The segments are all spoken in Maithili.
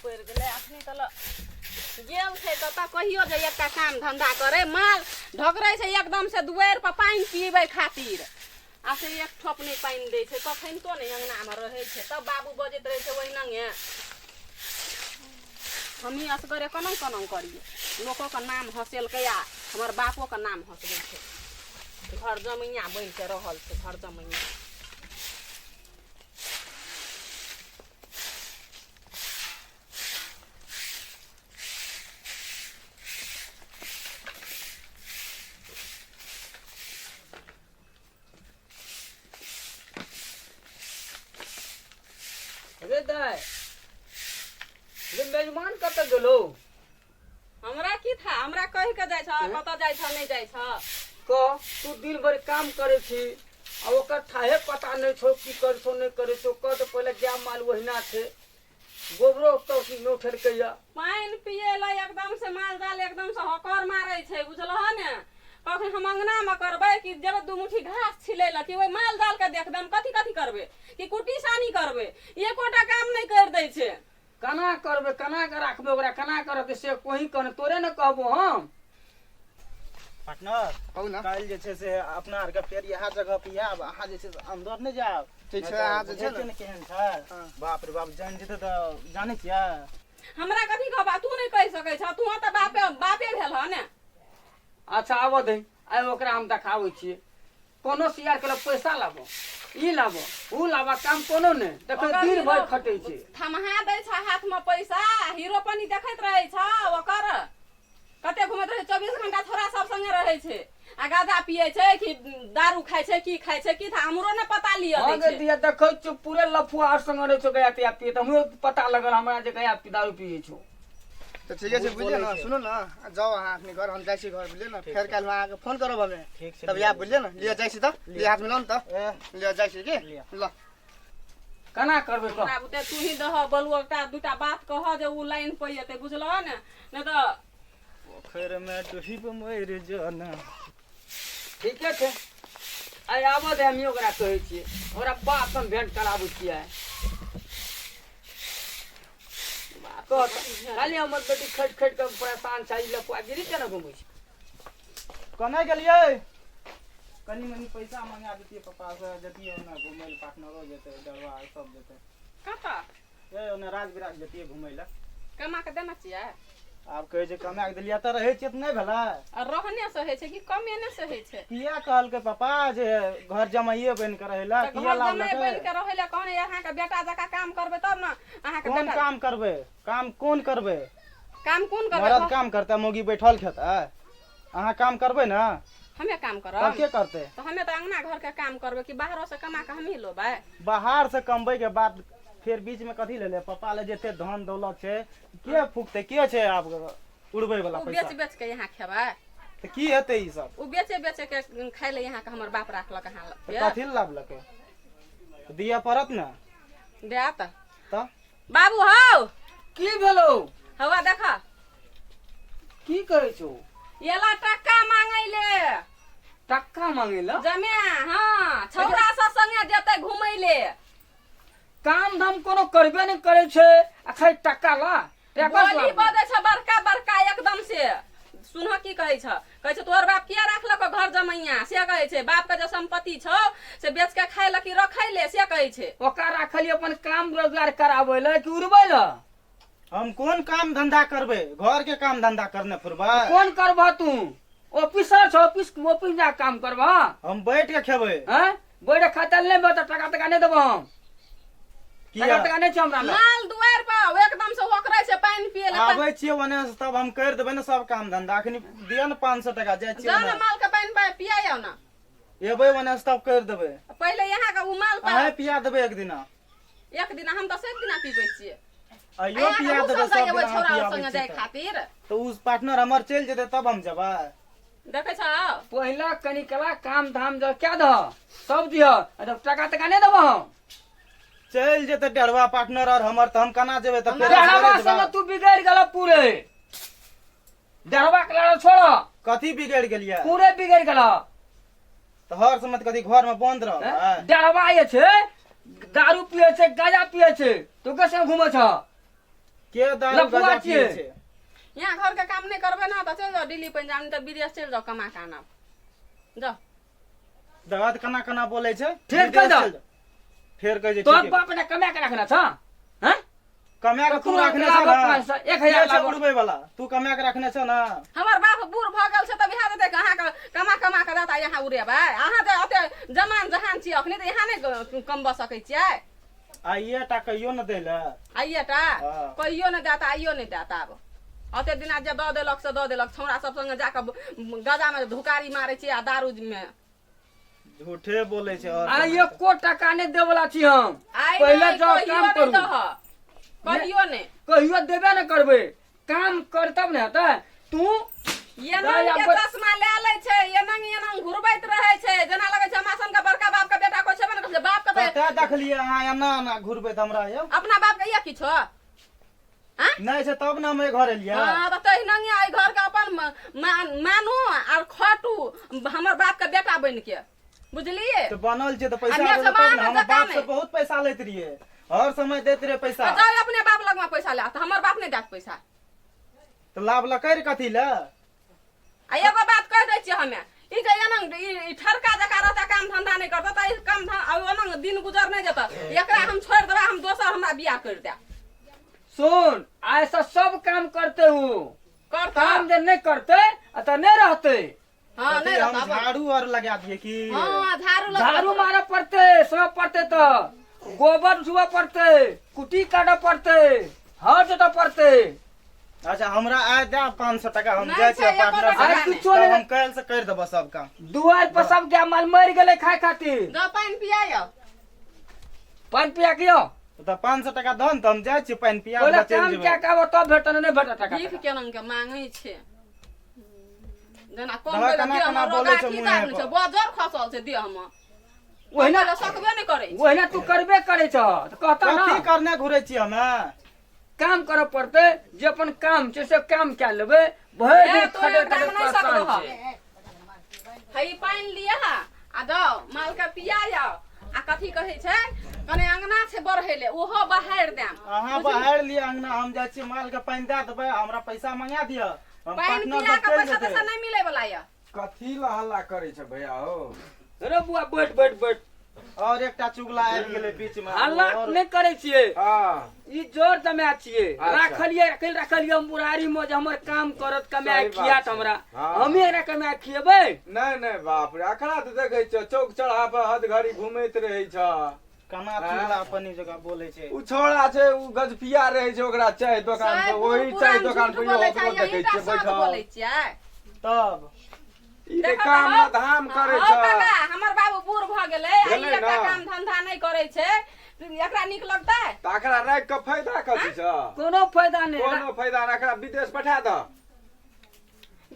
पड़ि गेलै। अखनी तऽ गेल छै कतऽ, कहियो जे एकटा काम धंधा करे। माल ढकरै छै एकदम से दुआरि पर पानि पीबै खातिर, आ से एक ठोप नहि पानि दै छै। कखनितो नहि अङ्गनामे रहै छै। तब बाबू बजैत रहै छै ओहिनंगे। हमही असगरे कोना कोना करियै? लोकोके नाम हँसेलकै आ हमर बापोके नाम हँसबै छै। घर जमैया बनि कऽ रहल छै, घर जमैया। रे दाय रे, मेजबान कतऽ गेलो? हमरा की था? हमरा कहि के जाइ छ, कतऽ जाइ छ, नहि जाइ छ। कह, तू दिन भरि काम करै छी आ ओकर थाहे पता नहि छौ, की करै छौ नहि करै छौ। कह तऽ पहिले, गाय माल ओहिना छै, गोबरो तऽ नहि उठेलकैया। पानि पियै लए एकदम से माल जाल एकदम से हकर मारै छै, बुझलह ने? कखन हम अंगनामे करबै कि जेबै दू मुट्ठी घास छिलै लए, कि ओहि माल जाल के देखबै? हम कथी कथी करबै? कि कुट्टी सानी करबै? एकोटा काम नहि करि दै छै। केना करबै, केना कऽ राखबै ओकरा, केना करतै से कोही कहने, तोरे ने कहबो हम। पार्टनर। कहू ने। काल्हि जे छै से अपना आरके फेर इएह जगह पर आयब। अहाँ जे छै से अन्दर नहि जायब। ठीक छै, अहाँ जे छै बुझै छियै ने ने केहन छै? हँ। बाप रे बाप, जानि जेतै तऽ जानै छियै। हमरा कथी कहबा? तू नहि कहि सकै छह? तू तऽ बापे बापे भेल ह ने। अच्छा, आबऽ दे, आइ ओकरा हम देखाबै छियै। कोनो सियार के पैसा लाबो, ई लाबो, ऊ लाबो, काम कोनो नहि देखै। ओकर दिन हीरो भरि खटै छै। थमहा दै छ हाथमे पैसा, हीरो पनी देखैत रहै छ। ओकर कते घुमैत रहै, 24 घंटा छोरा सब संगे रहै छै आ गाजा पियै छै कि दारू खाइ छै, की खाइ छै, की था, हमरो ने पता लिअ हँ दै गे छै। दिया, देखै छियौ पूरे लफुआ आर संगे रहै छौ, गया तया पिए तऽ हमरो पता लगल हमरा जे गया दारू पिए छौ। तऽ ठीके छै, बहुत बुझलियै ने? बोलै छै। सुनू ने, जाउ अहाँ अखनी घर, हम जाइ छी घर, बुझलियै ने? ठीक फेर छै। काल्हि हम अहाँके फोन करब हमे। ठीक छै। तब लिअ। आयब, बुझलियै ने? लिअ, जाइ छी तऽ। लिअ, हाथ मिलाउ ने तऽ। ए। लिअ, जाइ छी की। लिअ। ल। केना करबै कह? हमरा बुते तू ही दह बलुआ, एकटा दूटा बात कह जे उ लाइन पे एतै, बुझलह ने? नहि तऽ पोखरिमे डूबि मरि जाना। ठीके छै, आइ आबऽ दे, हमी ओकरा कहै छियै, ओकरा बाप से हम भेंट कराबै छियै। कह तऽ, खाली हमर बेटी खटि खटि कऽ परेशान छै, ई लफुआ गिरी केना घुमै छै? कने गेलियै? कनि मनि पैसा मंगा देतियै पप्पा से, जतियै ओने घुमै लए, पार्टनरो जेतै, डरवा सब जेतै। कतऽ? ए, ओने राज बिराज जतियै घुमै लए। कमा कऽ देने छियै? आब कहै छै कमा के देलियै तऽ रहै छियै तऽ नहि भेलै? आ रहने से होइ छै कि कमेने से होइ छै? किया कहलकै पापा जे घर जमाइए बनि के रहै लए? तऽ किया घर जमाइ लाबलकै? बनि के रहै लए कहने? अहाँके बेटा जकाँ काम करबै तब ने अहाँके कोन बेटा। काम करबै? काम कोन करबै? काम कोन करबै? मरद काम करतै, मौगी बैठल खेतै? अहाँ काम करबै ने? हमे काम तब करब? के करतै? तऽ हमे तऽ अंगना घर के काम करबै कि बाहरो से कमा के हमही लेबै? बाहर से कमबै के बाद फेर बीच में कथी लेले? पप्पा ले जते धन दौलत छै, के फूकतै? के छै आब उड़बै वाला? ओ पैसा बेच बेच के यहाँ खेबै। तऽ की हेतै ई सब? ओ बेचे बेचे के खाय ले यहाँ के हमर बाप राखलक अहाँ तऽ के। कथी लए लाबलकै? दिअ पड़त ने। देत। तऽ बाबू हौ। की भेलौ? हौआ देख। की कहै छौ? एला टक्का मांगै ले। टक्का मांगे ला? जमे हाँ, छौड़ा सब संगे जेतै घुमै ले। काम धाम कोनो करबे नहि करै छै आ खाली टक्का ला टक्का। बोली बजै छ बड़का बड़का एकदम से। सुनह की कहै छ। कहै छ तोहर बाप किया राखलक घर जमैया, से कहै छै। बाप के जे संपत्ति छौ से बेच के खाय ले कि रखै ले, से कहै छै। ओकरा राखलियै अपन काम रोजगार कराबै लए कि उड़बै लए? हम कोन काम धंधा करबै? घर के काम धंधा करने फुरबै? कोन करबह? तू ऑफिसर छ, ऑफिस ऑफिस जा काम करबह? हम बैठ के खेबै। हैं, बैठ खाता नहि बता। टका टका नहि देबो हम। किया? टका टका नहि छै हमरा लग। माल दुआरि पर एकदम से होकरै छै पानि पिए ले। आबै छियै ओने से तब हम करि देबै ने सब काम धंधा। अखनी दिअ ने 500 टका, जाइ छियै। जाउ ने। ओने माल के पानि पिया आउ ने। एबै ओने से तब करि देबै। पहिले यहाँ के उ माल पर अहें पिया देबै एक दिना। एक दिना? हम तऽ सब दिना पीबै छियै। अइयो पिया देबै सब सब दिना अहाँ छौड़ा पियाबै संगे छियै जाय तऽ। खातिर। तऽ उ पार्टनर हमर चलि जेतै तब हम जेबै। देखै छौ। पहिला कनिकला काम धाम जब क्या दह सब दिह, आ जब टका टका नहि देबो हम। चलि जेतै डेढ़वा पार्टनर और हमर तऽ हम केना जेबै? तऽ फेर डेढ़वा असगरे संगे जेबै। तू बिगड़ि गेल पूरे। डेढ़वा के लड़ा छोड़। कथी बिगड़ि गेलियै? पूरे बिगड़ि गेल। तऽ हर समय कथी घर में बंद रहबै? डेढ़वा जे छै दारू पिए छै, गांजा पिए छै, तू के संग घूमै छ? के दारू लफुआ गांजा छियै। पियै छै? यहाँ घर के काम नहि करबै ने तऽ चलि जाउ दिल्ली पंजाब, नहि तऽ विदेश चलि जाउ कमा के आनब, जाउ। दर्द केना केना बोलै छै। फेर कहि दह। चलि जाउ। फेर कहै छै तोहर ठीके। बाप ने कमा के रखने छ हैं? कमा के तू कखनो रखने छ लाबऽ ना? 500, 1000 के छै लाबऽ। उड़बै वाला? तू कमा के रखने छ ना? हमर बाप बूढ़ भऽ गेल छै तऽ बिहा देतै अहाँके, कमा कमा के देता, यहाँ उड़ेबै अहाँ? जे ओते जमान जहान छियै अखनी, तऽ यहाँ नहि कमबऽ सकै छियै? आइए टा कहियो न दै लए। आइए टा? हँ। कहियो नहि देता, आइयो नहि देता। आब ओते दिना जे दऽ देलक से दऽ देलक। छौड़ा सब संगे जाकऽ गजामे धुकारी मारै छियै आ दारूमे। झूठे बोलै छै और आ एको टका नहि देवला छी हम। आइ पहिले नहि, जाउ कहियो काम नहि करू। दह, कहियो नहि। कहियो देबे ने करबै, काम कर तब ने हेतै। तू ये दाइ नंग के आब- चश्मा ले लै छै, ये नंग ये नंग घुरबैत रहै छै, जेना लगै छै हमरा सन के बड़का बाप के बेटा कोइ छेबे ने करै छै, बाप के तऽ कतऽ देखलियै अहाँ एना एना घुरबैत हमरा यौ? अपना बाप के ये किछो नहि छै तब ने हम एहि घर एलियै। हाँ तऽ तहिनंगे एहि घर के अपन मानू आर खटू हमर बाप के बेटा बनि के, बुझलियै? तऽ बनल छै तऽ पैसा आ देबै तब ने। जमाना हमर जकाँ बाप से नहि। बहुत पैसा लैत रहियै, हर समय दैत रहियै पैसा। तऽ जाउ अपने बाप लगमे पैसा ले, तऽ हमर बाप नहि देत पैसा। तऽ लाभ लकै रे कथी लए? आ एगो बात कहि दै छियै हमे, ई जे एना ई ठरका जकाँ रहतै, काम धंधा नहि करतै, तऽ ई काम धंधा ओना दिन गुजर नहि जेतै। एकरा हम छोड़ि देबै, हम दोसर हमरा बियाह करि देब। सुन, ऐसा सब काम करते हूँ। करतै। काम जे नहि करते आ तऽ नहि रहते। हँ, कथी नहि हम रहतै। झाड़ू आर लगा दियै की? हँ, झाड़ू लगबऽ झाड़ू पड़त। मारऽ पड़तै, सब पड़तै, तऽ गोबर उठबऽ पड़तै, कुट्टी काटऽ पड़तै, हर जोतऽ पड़तै। अच्छा, हमरा आइ दे 500 टका, हम नहि जाइ छै, छियै एको पार्टनर टका आइ नहि। किछो तब नहि। हम काल्हि से करि देबऽ सब काम। दुआरि पर सब गाय माल मरि गेलै खाय खातिर। जाउ पानि पियाइयो। पानि पिया के यौ। तऽ 500 टका दह ने तऽ हम जाइ छियै, पानि पिया पहिले देबै, चलि काम जेबै। कए के आबऽ तब भेटत, नहि भेटत टका। भीख के रंग के मांगै छै जेना कम। दवा देह केना हमर केना रोगा बोलै छै की मुँहे दाम छै पर। बजर खसल छै देह मे। ओहिना ओहिना सकबे नहि करै छै। ओहिना तू करबे करै छह तऽ कहतऽ कथी ने। करने घुरै छियै हमे? काम करऽ पड़तै, जे अपन काम छै से काम कए लेबै। भरि ए, दिन तू खटै एकरा खटै मे नहि परेशान सकबह। छै। हे, पानि लिअ आ जाउ माल के पिया जाउ आ कथी कहै छै, कने अंगना छै बढ़ै ले, ओहो बहारि देम। अहाँ बहारि लिअ अंगना, हम जाइ छियै माल के पानि दए देबै। हमरा पैसा मंगा दिअ, हम पानि पार्टनर पिया पर के चलि पैसा जेतै। तैसा नहि मिलै वाला यऽ। कथी ला हल्ला करै छै भैया हो? रे बुआ, बैठ बैठ बैठ। और एकटा चुगला आबि गेलै बीच मे। हल्ला और नहि करै छियै। हँ। ई जोर जमा छियै। अच्छा। राखलियै, अकेले राखलियै हम बुढ़ारी मे जे हमर काम करत, कमाए सही बात खियात छै। हमरा। हँ। हमे एकरा कमाए खियेबै? नहि नहि, बाप रे, अखना तऽ देखै छियौ चौक चौराहा पर हद घड़ी घुमैत रहै छ। केना चुगला अपन जगह बोलै छै। उ छौड़ा छै, उ गजपिया रहै छै, ओकरा चाय दोकान पर, साहेब, ओही पुरान चाय दोकान झूठ पर बोलै इहो छै, ओकरो देखै यहीटा छियै सच बैठल। बोलै छियै। तब ई तऽ देखो काम तऽ हौ, धाम करै हौ छ। काका, हमर बाबू बूढ़ भऽ गेलै आ ई भेलै एकटा ने? काम धंधा नहि करै छै, एकरा नीक लगतै? तऽ एकरा राखि कऽ फायदा कथी छ? कोनो फायदा नहि। कोनो फायदा नहि, एकरा विदेश पठा दह।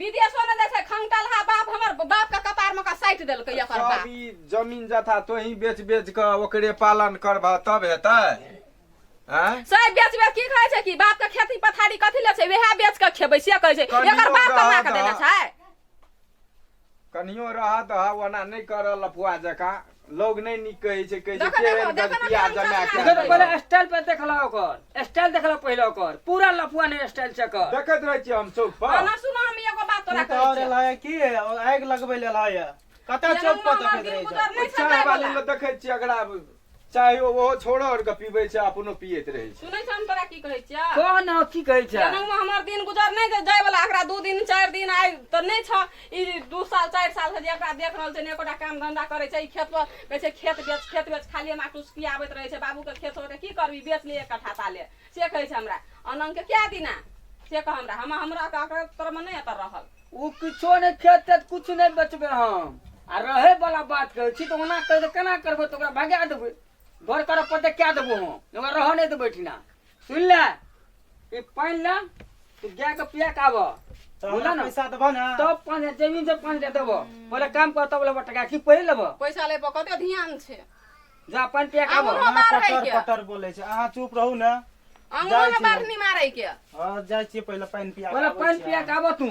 विदेशो नहि जाइ छै खंगटलहा बाप। हमर बाप के कपार मे का साटि देलकै एकर सब बाप। ई जमीन जथा तोही बेच बेच कऽ ओकरे पालन करबह तब हेतै आँय? से बेच बेच की खाइ छै? की बाप के खेती पथारी कथी ले छै? वएह बेच के खेबै से कहै छै। कनियो एकर बाप कमा के रहऽ देने दह। छै। कनियो रह दह, ओना नहि कर लफुआ जकाँ, लोग नहि नीक कहै छै, कहै छै देखो, देखो, केहन देखो ने गजपिया केहन जमा चश्मा के देखो तऽ पहिले स्टाइल पे देखला ओकर स्टाइल, देखला पहिले ओकर पूरा लफुआ ने स्टाइल छै एकर। देखैत रहै छियै हम चौक पर। ना सुनो, हम एगो बात तू तोरा तऽ और कहै एलह है की आगि लगबै लेल है? कतऽ छियौ। चौक पर हमर देखैत दिन रहै गुजर छै? नहि चाय सकै वाली बला। लग देखै छियै एकरा, चाहे ओहो छोड़ो आर के पीबै छै, अपनो पियैत रहै छै। सुनै छ हम तोरा की कहै छियौ? कह न, की कहै छै? जनममे हमर दिन गुजर नहि जाय वाला। एकरा 2 दिन 4 दिन आइ तऽ नहि छ, ई 2 साल 4 साल से जे एकरा देख रहल छै ने, एकोटा काम धंधा करै छै। ई खेत पर कहै छै खेत बेच, खेत बेच, खाली हमरा टुसकी आबैत रहै छै। बाबूके खेत होतै, की करबी, बेच ले एक कट्ठा ताले, से कहै छै हमरा। अनंग के क्या दिना से कह हमरा, हम हमरा ओकरा तरमे नहि एतऽ रहल। ओ किछो नहि, खेत तेत कुछ नहि बेचबै हम। आ रहै वाला बात कहै छी तऽ ओना कहि तऽ केना करबै? तऽ ओकरा भगा देबै, घर करऽ पड़तै, कए देबो हम, ओकरा रहऽ नहि देबै ठिना। सुनि ले, ई पानि ले, तू गाय के पिया के आबऽ। तऽ बुझल हमरा ने? पैसा देबह ने? तब 5,000 जमीन से 5,000 देबो। पहिले काम कर तब लेबो टका, की पहिले लेबो? पैसा ले पर कते ध्यान छै। जा, पानि पिया के आबऽ। आबो। अहाँ बाहर पटर है के? पटर बोलै छै। अहाँ चुप रहू ने। अंगनो जाइ मे छियै। बाढ़नी मारै के। हँ, जाइ छियै, पहिले पानि पिया के पहिले आबै पानि छियै। पिया के आबऽ तू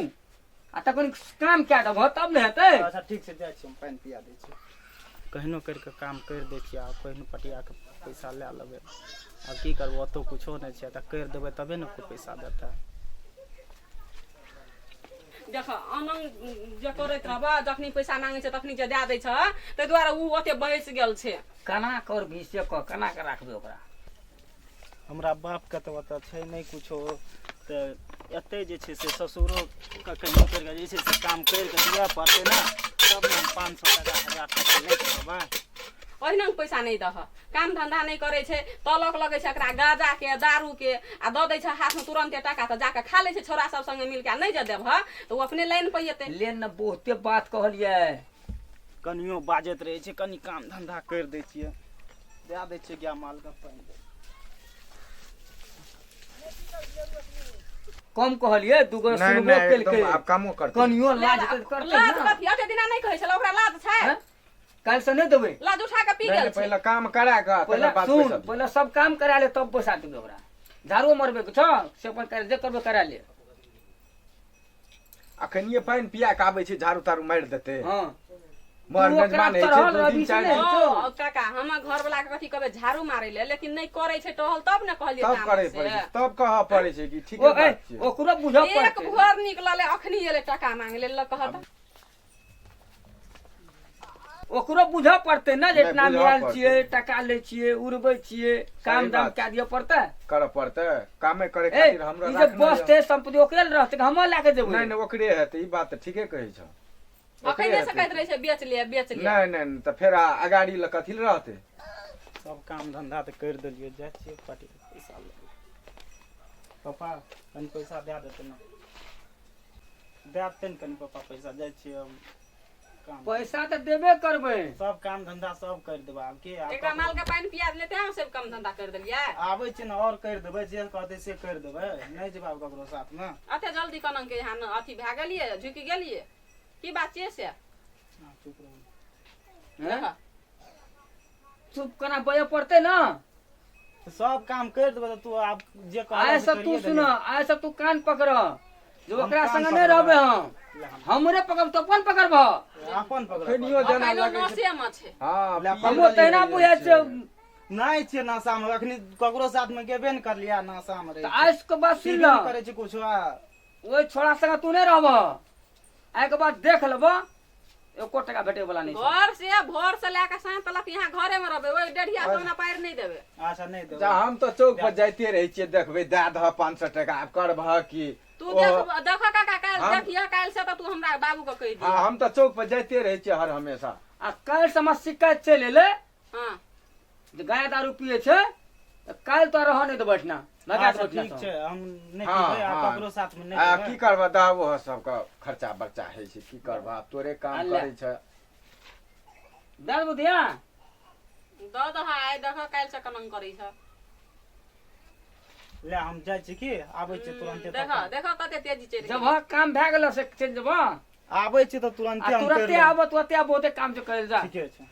आ तखन काम कए देबह तब ने हेतै। अच्छा, ठीक छै, जाइ छी हम, पानि पिया दै छी। कहिनो करि कऽ काम करि दै छियै आ कहिनो पटिया के पैसा लए लेबै। आब की करबै, ओतौ कुछो नहि छै, तऽ करि देबै तबे ने कोइ पैसा देतै। देख अनंग जे करैत रहबह, जखनी पैसा मांगै छै तखनी जे दए दै छ, ताहि दुआरे ओ ओते बहसि गेल छै। केना करबही से कह, केना कऽ राखबै ओकरा? हमरा बापके तऽ ओतऽ छै नहि कुछो, तऽ एतै जे छै से ससुरोके कहियो करि कऽ जे छै से काम करि कऽ दिअ पड़तै ने, तब ने हम 500 टाका 1000 टाका लैत रहबै। ओहिना पैसा नहि दह, काम धंधा नहि करै छै, तलक लगै छै एकरा गाजाके दारूके, आ दऽ दै छै हाथमे तुरन्ते टाका तऽ जाकऽ खा लै छै छौड़ा सब संगे मिलके, आ नहि जे देबह तऽ ओ अपने लाइन पर एतै। ले ने, बहुते बात कहलियै। कनियो बाजैत रहै छै, कनि काम धंधा करि दै छियै, दए दै छियै गाय मालके पानि। कम कहलियै, दूगो नहि सुनबो नहि केलकै। एकदम आब कामो करतै। कनियो लाज तऽ करतै लाज ने। कथी, एते दिना नहि कहै छलै, ओकरा लाज छै? हैं? काल्हि से नहि देबै। लाज उठा कऽ पी नहि गेल नहि छै। पहिले काम करा कऽ पहिले तकर बाद सुन, पैसा दिअ। पहिले सब काम करा ले तब पैसा देबै ओकरा। झाड़ुओ मरबै के छौ से अपन कर, जे करबै करा ले। अखनिये पानि पिया के आबै छै, झाड़ू ताड़ू मारि देतै। हँ मर तू ओकरा मेजबान होइ छै चढ़ल 2 दिन रहबही से 4 नहि दिन। छौ। ओ काका, हमर घरवला के कथी कहबै झाड़ू मारै ले, लेकिन नहि करै छै टहल तब ने कहलियै। तब तामस करे से। पड़ै छै, तब कहऽ पड़ै छै कि ठीके ओ ए, बात छै। ओकरो बुझऽ एक पड़तै। भोर निकललै, अखनी एलै टका मांगे लेल कहत। ओकरो बुझऽ पड़तै ने जे नहि, इतना बुझऽ आयल पड़तै। छियै, टका लै छियै, उड़बै छियै, काम सही दाम बात। कए दिअ पड़तै, करऽ पड़तै कामे करे ए खातिर हमरा ई जे राखने यऽ। बसतै सम्पत्ति ओकरे लए रहतै कि हमर लए कऽ जेबै? नहि नहि, ओकरे हेतै, ई बात तऽ ठीके कहै छौ। ओकरे अखने से हेतै। कहैत रहै छै बेच ले बेच ले। नहि नहि नहि, तऽ फेर अगाड़ी लए कथी लए रहतै? सब काम धंधा तऽ करि देलियै, जाइ छियै पार्टी पैसा लए। पप्पा कनि पैसा दए देतै ने, दए देतै ने कनि पप्पा पैसा? जाइ छियै हम काम। पैसा तऽ देबे करबै। सब काम धंधा सब करि देबै आब के आब। एकरा माल के पानि पिया देले तें सब काम धंधा कर देलियै। आबै छियै ने, आओर करि देबै, जे कहतै से करि देबै। नहि जेबै आब ककरो साथमे। अते जल्दी कनन के यहाँ अथी भए गेलियै, झुकि गेलियै, की बात छियै से? अहाँ चुप रहू। हैं? देखऽ। चुप केना बजऽ पड़तै ने? तऽ सब काम करि देबै तऽ तू आब जे कहलक आइ से सब तू करिए सुन, देलियै। आइ सब तू कान पकड़ जे हम ओकरा कान संगे नहि पकड़बै। रहबै हम। ले हम हमरे पकड़ब तो अपन पकड़बह। अपन पकड़। अखनियो जेना अखनो लगै छै। नशे मे छै। हँ ले, पियल हमरो तहिना बुझाइ छै। नहि छियै नशामे, अखनी ककरो साथमे गेबे ने करलियै, नशामे रहै तऽ आइ के बाद सुन पीबे ल, ने करै छै कुछो आ ओहि छोड़ा संगे तू नहि रहबह। आइ के बाद देख लेबह, एको टका भेटे वाला नहि छै। घर से भोर से लए कऽ साँझ तलक यहाँ घरे मे रहबै, ओहि डेढ़िया से ओना पारि नहि देबै। अच्छा, नहि देबै। जा, हम तऽ चौक पर जाइते रहै छियै, देखबै दए दह 500 टका, आब करबह की? तू ओ- देख देख काका, काल्हि हम- देखियह, काल्हि से तऽ तू हमरा बाबू के कहि हँ दियह। हम तऽ चौक पर जाइते रहै छियै हर हमेशा। आ काल्हि से हमरा शिकायत चलि एलै हँ जे गाय दारू पिए छै, तऽ काल्हि तो रहऽ नहि देबै एहिठिना, भगा अच्छा देबै एहिठिना ठीक सँ। छै, हम नहि हँ, पीबै आ हँ। ककरो साथमे नहि आ जेबै। की करबह, दहबो सबके खर्चा बर्चा होइ छै, की करबह, आब तोरे काम अल्ला। करै छै। दए देबौ धिया। दऽ दह आइ, देखऽ काल्हि से केना करै छ। ले हम जाइ छी की, आबै छी तुरन्ते। देखऽ तऽ देखऽ कते तेजी चढ़ि जब गेलै। काम भए गेल से चलि जेबह। आबै छी तऽ आ तुरन्ते हम करि तुरते लेब। आबऽ, तुरते बहुते काम छै करै जा। ठीके छै।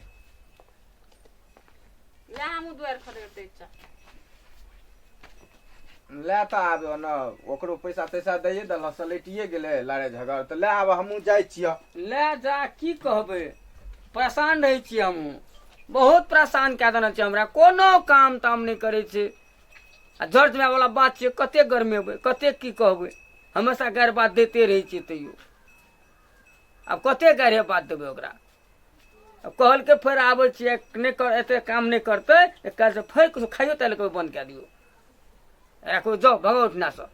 ले हमहूँ दुआरि खदेड़ दै छिअ। ले तऽ आब ने ओकरो पैसा तैसा दैए देलह, सलटिए गेलै लड़ाइ झगड़, तऽ ले आब हमहूँ जाइ छियह। ले जा, की कहबै, परेशान रहै छियै हमहूँ, बहुत परेशान कए देने छै हमरा, कोनो काम ताम नहि करै छै। आ जर जमाबैवला बात छियै, कतेक गरमेबै, कतेक की कहबै, हमेशा गारि बात दैते रहै छियै, तैयो आब कतेक गारिए बात देबै ओकरा? आब कहलकै फेर आबै छियै, नहि कर, एते काम नहि करतै तऽ काल्हिसँ फेर किछु खाइयो ताहि लए बन्द कए दियौ। राखू, जाउ, भगाउ ओहिठिनासँ।